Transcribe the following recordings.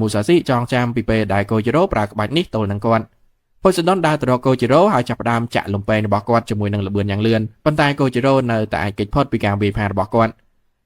មូសាស៊ីចងចាំពីពេលដែលកូជីរ៉ូប្រើក្បាច់នេះទល់នឹងគាត់ផូសេដុនដើរទៅរកកូជីរ៉ូហើយចាប់ផ្ដើមចាក់លំពែងរបស់គាត់ជាមួយនឹងល្បឿនយ៉ាងលឿនប៉ុន្តែកូជីរ៉ូនៅតែអាចគេចផុតពីការវាយប្រហាររបស់គាត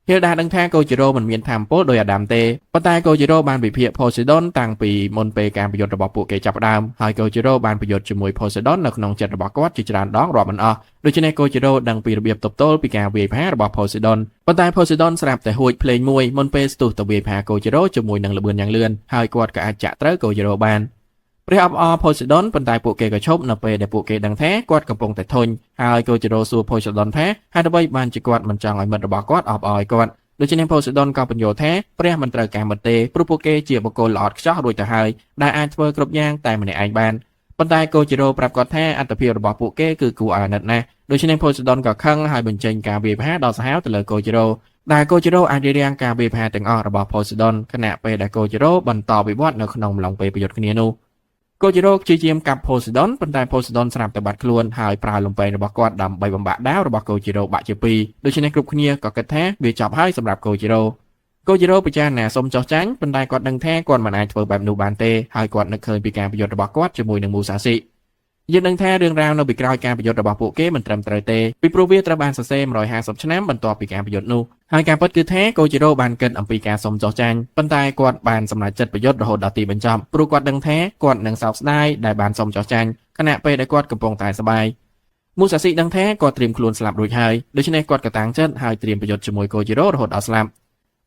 ់ហៀលដាដឹងថាកូជីរ៉ូមិនមានថាមពលដោយអាដាមទេប៉ុន្តែកូជីរ៉ូបានវិភាគផូសេដុនតាំងពីមុនពេលការប្រយុទ្ធរបស់ពួកគេចាប់ផ្ដើមហើយកូជីរ៉ូបានប្រយុទ្ធជាមួយផូសេដុននៅក្នុងចិត្តរបស់គាត់ជាច្រើនដងរាប់មិនអស់ដូច្នេះកូជីរ៉ូដឹងពីរបៀបទប់ទល់ពីការវាយប្រហាររបស់ផូសេដុនប៉ុន្តែផូសេដុនស្រាប់តែហួចភ្លេងមួយមុនពេលស្ទុះទៅវាយប្រហារកូជីរ៉ូជាមួយនឹងល្បឿនយ៉ាងលឿនហើយគាត់ក៏អាចចាក់ត្រូវកូជីរ៉ូបានព្រះអបអរផូសេដុនប៉ុន្តែពួកគេក៏ឈប់នៅពេលដែលពួកគេដឹងថាគាត់កំពុងតែធុញហើយកូជីរ៉ូសួរផូសេដុនថាហេតុអ្វីបានជាគាត់មិនចង់ឲ្យមិត្តរបស់គាត់អបអរឲ្យគាត់ដូច្នេះផូសេដុនក៏ពន្យល់ថាព្រះមិនត្រូវការមិត្តទេព្រោះពួកគេជាបុគ្គលល្អឥតខ្ចោះរួចទៅហើយដែលអាចធ្វើគ្រប់យ៉ាងតែម្នាក់ឯងបានប៉ុន្តែកូជីរ៉ូប្រាប់គាត់ថាអត្តភាពរបស់ពួកគេគឺគួរឲ្យអាណិតណាស់ដូច្នេះផូសេដុនក៏ខឹងហើយបញ្ចេញការវាយប្រហារដ៏សាហាវទៅលើកូជីរ៉ូដែលកូជីរ៉ូអាចរារាំងការវាយប្រហារទាំងអស់របស់ផូសេដុនខណៈពេលដែលកូជីរ៉ូបន្តវិវត្តនៅក្នុងអំឡុងពេលប្រយុទ្ធគ្នានោះកូជីរ៉ូព្យាយាមកាប់ផូសេដុនប៉ុន្តែផូសេដុនស្រាប់តែបាត់ខ្លួនហើយប្រើលំពែងរបស់គាត់ដើម្បីបំបាក់ដាវរបស់កូជីរ៉ូបាក់ជាពីរដូច្នេះគ្រប់គ្នាក៏គិតថាវាចប់ហើយសម្រាប់កូជីរ៉ូកូជីរ៉ូពិចារណាសុំចុះចាញ់ប៉ុន្តែគាត់ដឹងថាគាត់មិនអាចធ្វើបែបនោះបានទេហើយគាត់នឹកឃើញពីការប្រយុទ្ធរបស់គាត់ជាមួយនឹងមូសាស៊ីយើងដឹងថារឿងរ៉ាវនៅពីក្រោយការប្រយុទ្ធរបស់ពួកគេមិនត្រឹមត្រូវទេពីព្រោះវាត្រូវបានសរសេរ150ឆ្នាំបន្ទាប់ពីការប្រយុទ្ធនោះហើយការពិតគឺថាកូជីរ៉ូបានគិតអំពីការសុំចុះចាញ់ប៉ុន្តែគាត់បានសម្រេចចិត្តប្រយុទ្ធរហូតដល់ទីបញ្ចប់ព្រោះគាត់ដឹងថាគាត់នឹងសោកស្ដាយដែលបានសុំចុះចាញ់ខណៈពេលដែលគាត់កំពុងតែសប្បាយមូសាស៊ីដឹងថាគាត់ត្រៀមខ្លួនស្លាប់រួចហើយដូច្នេះគាត់ក៏តាំងចិត្តហើយត្រៀមប្រយុទ្ធជាមួយកូជីរ៉ូរហូតដល់ស្លាប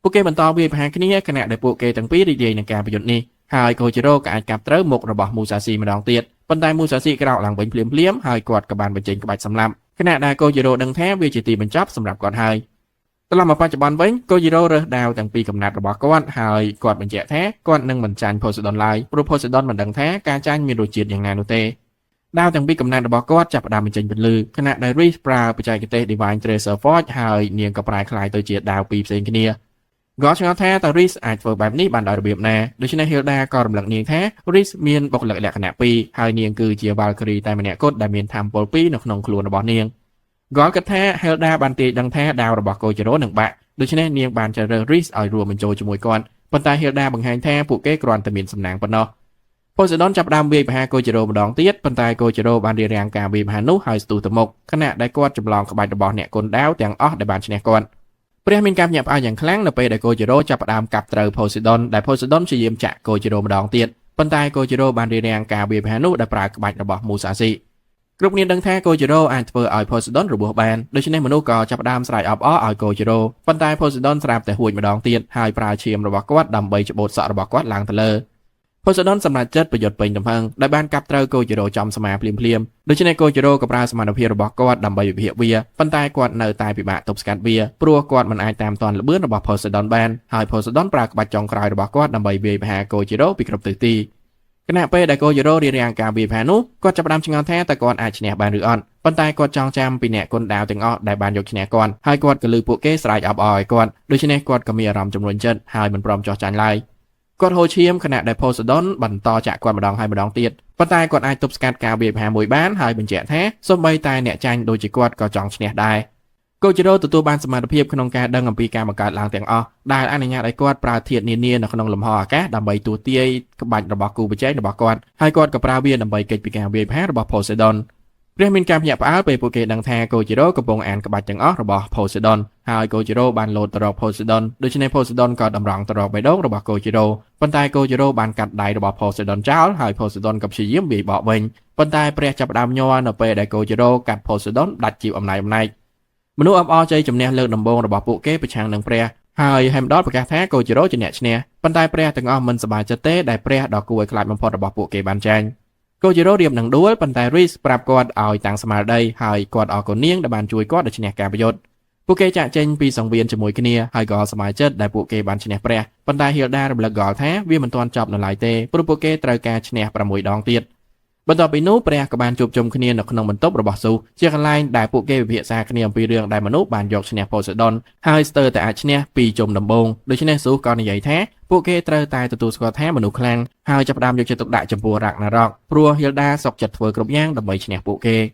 ់ពួកគេបន្តវាយប្រហារគ្នាខណៈដែលពួកគេទាំងពីររីករាយនឹងការប្រយុទ្ធនេះហើយកូជីរ៉ូក៏អាចកាប់ត្រូវមុខរបស់មូសាស៊ីម្ដងទៀតប៉ុន្តែមូសាស៊ីក្រោកឡើងវិញភ្លាមៗហើយគាត់ក៏បានបញ្ចេញក្បាច់សម្លាប់ខណៈដែលកូជីរ៉ូដឹងថាវាជាទីបញ្ចប់សម្រាប់គាត់ហើយត្រឡប់មកបច្ចុប្បន្នវិញកូជីរ៉ូរើសដាវទាំងពីរកំណាត់របស់គាត់ហើយគាត់បញ្ជាក់ថាគាត់នឹងមិនចាញ់ផូសេដុនឡើយព្រោះផូសេដុនមិនដឹងថាការចាញ់មានរសជាតិយ៉ាងណានោះទេដាវទាំងពីរកំណាត់របស់គាត់ចាប់ផ្ដើមបញ្ចេញពន្លឺខណៈដែល Reiss ប្រើបច្ចេកទេស Divine Tracer Forge ហើយនាងក៏ប្រែក្លាយទៅជាដាវពីរផ្សេងគ្នា ក៏ឆ្ងល់ថាតើ Reiss អាចធ្វើបែបនេះបានដោយរបៀបណាដូច្នេះ Hilda ក៏រំលឹកនាងថា Reiss មានបុគ្គលិកលក្ខណៈពីរហើយនាងគឺជា Valkyrie តែម្នាក់គត់ដែលមានថាមពលពីរនៅក្នុងខ្លួនរបស់នាង Gall គិតថា Hilda បានទាយដឹងថាដាវរបស់ Kojiro នឹងបាក់ដូច្នេះនាងបានជ្រើសរើស Reiss ឲ្យរួមបញ្ចូលជាមួយគាត់ប៉ុន្តែ Hilda បង្ហាញថាពួកគេគ្រាន់តែមានសំណាងប៉ុណ្ណោះ Poseidon ចាប់ផ្ដើមវាយប្រហារ Kojiro ម្ដងទៀតប៉ុន្តែ Kojiro បានរារាំងការវាយប្រហារនោះហើយស្ទុះទៅមុខខណៈដែលគាត់ចម្លងក្បាច់របស់អ្នកគុនដាវទាំងអស់ដែលបានឈ្នះគាត់ព្រះមានការភ្ញាក់ផ្អើលយ៉ាងខ្លាំងនៅពេលដែល Kojiro ចាប់ផ្ដើមកាប់ត្រូវ Poseidon ដែល Poseidon ព្យាយាមចាក់ Kojiro ម្ដងទៀតប៉ុន្តែ Kojiro បានរារាំងការវាយប្រហារនោះដោយប្រើក្បាច់របស់ Musashi គ្រប់គ្នាដឹងថា Kojiro អាចធ្វើឲ្យ Poseidon របួសបានដូច្នេះមនុស្សក៏ចាប់ផ្ដើមស្រែកអបអរឲ្យ Kojiro ប៉ុន្តែ Poseidon ស្រាប់តែហួចម្ដងទៀតហើយប្រើឈាមរបស់គាត់ដើម្បីច្បូតសក់របស់គាត់ឡើងទៅលើ Poseidon សម្រេចចិត្តប្រយុទ្ធពេញទំហឹងដែលបានកាប់ត្រូវ Kojiro ចំស្មាភ្លាមៗដូច្នេះ Kojiro ក៏ប្រើសមត្ថភាពរបស់គាត់ដើម្បីវិភាគវាប៉ុន្តែគាត់នៅតែពិបាកទប់ស្កាត់វាព្រោះគាត់មិនអាចតាមទាន់ល្បឿនរបស់ Poseidon បានហើយ Poseidon ប្រើក្បាច់ចុងក្រោយរបស់គាត់ដើម្បីវាយប្រហារ Kojiro ពីគ្រប់ទិសទីខណៈពេលដែល Kojiro រារាំងការវាយប្រហារនោះគាត់ចាប់ផ្ដើមឆ្ងល់ថាតើគាត់អាចឈ្នះបានឬអត់ប៉ុន្តែគាត់ចងចាំពីអ្នកគុនដាវទាំងអស់ដែលបានយកឈ្នះគាត់ហើយគាត់ក៏ឮពួកគេស្រែកអបអរឲ្យគាត់ដូច្នេះគាត់ក៏មានអារម្មណ៍ជំរុញចិត្តហើយមិនព្រមចុះចាញ់ឡើយគាត់ហូរឈាមខណៈដែល Poseidon បន្តចាក់គាត់ម្ដងហើយម្ដងទៀតប៉ុន្តែគាត់អាចទប់ស្កាត់ការវាយប្រហារមួយបានហើយបញ្ជាក់ថាសូម្បីតែអ្នកចាញ់ដូចជាគាត់ក៏ចង់ឈ្នះដែរកូជីរ៉ូទទួលបានសមត្ថភាពក្នុងការដឹងអំពីការបង្កើតឡើងទាំងអស់ដែលអនុញ្ញាតឲ្យគាត់ប្រើធាតុនានានៅក្នុងលំហអាកាសដើម្បីទស្សន៍ទាយក្បាច់របស់គូប្រជែងរបស់គាត់ហើយគាត់ក៏ប្រើវាដើម្បីគេចពីការវាយប្រហាររបស់ Poseidon ព្រះមានការភ្ញាក់ផ្អើលពេលពួកគេដឹងថាកូជីរ៉ូកំពុងអានក្បាច់ទាំងអស់របស់ Poseidon ហើយកូជីរ៉ូបានលោតទៅរក Poseidon ដូច្នេះ Poseidon ក៏តម្រង់ទៅរកបេះដូងរបស់កូជីរ៉ូប៉ុន្តែកូជីរ៉ូបានកាត់ដៃរបស់ Poseidon ចោលហើយ Poseidon ក៏ព្យាយាមវាយបកវិញប៉ុន្តែព្រះចាប់ផ្ដើមញ័រនៅពេលដែលកូជីរ៉ូកាត់ Poseidon ដាច់ជីវអំណាចអំណែកមនុស្សអបអរជ័យជំនះលើកដំបូងរបស់ពួកគេប្រឆាំងនឹងព្រះហើយហេមដលប្រកាសថាកូជីរ៉ូជាអ្នកឈ្នះប៉ុន្តែព្រះទាំងអស់មិនសប្បាយចិត្តទេដែលព្រះដ៏គួរឲ្យខ្លាចបំផុតរបស់ពួកគេបានចាញ់កូជីរ៉ូរៀបនឹងដួលប៉ុន្តែ Reiss ប្រាប់គាត់ឲ្យតាំងស្មារតីហើយគាត់អរគុណនាងដែលបានជួយគាត់ដល់ឈ្នះការប្រយុទ្ធពួកគេចាក់ចេញពីសង្វៀនជាមួយគ្នាហើយក៏សប្បាយចិត្តដែលពួកគេបានឈ្នះព្រះប៉ុន្តែ Hilda រំលឹក Gall ថាវាមិនទាន់ចប់នៅឡើយទេព្រោះពួកគេត្រូវការឈ្នះ6ដងទៀតបន្ទាប់ពីនោះព្រះក៏បានជួបជុំគ្នានៅក្នុងបន្ទប់របស់ស៊ូជាកន្លែងដែលពួកគេពិភាក្សាគ្នាអំពីរឿងដែលមនុស្សបានយកឈ្នះផូសេដុនហើយស្ទើរតែអាចឈ្នះពីជុំដំបូងដូច្នេះស៊ូក៏និយាយថាពួកគេត្រូវតែទទួលស្គាល់ថាមនុស្សខ្លាំងហើយចាប់ផ្ដើមយកចិត្តទុកដាក់ចំពោះរ៉ាក់ណារ៉កព្រោះ Hilda សុខចិត្តធ្វើគ្រប់យ៉ាងដើម្បីឈ្នះពួកគេ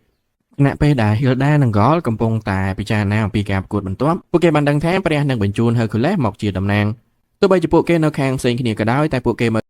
ខណៈពេលដែល Hilda និង Gall កំពុងតែពិចារណាអំពីការប្រកួតបន្ទាប់ពួកគេបានដឹងថាព្រះនឹងបញ្ជូន Hercules មកជាតំណាង ទោះបីជាពួកគេនៅខាងផ្សេងគ្នាក៏ដោយតែពួកគេមើល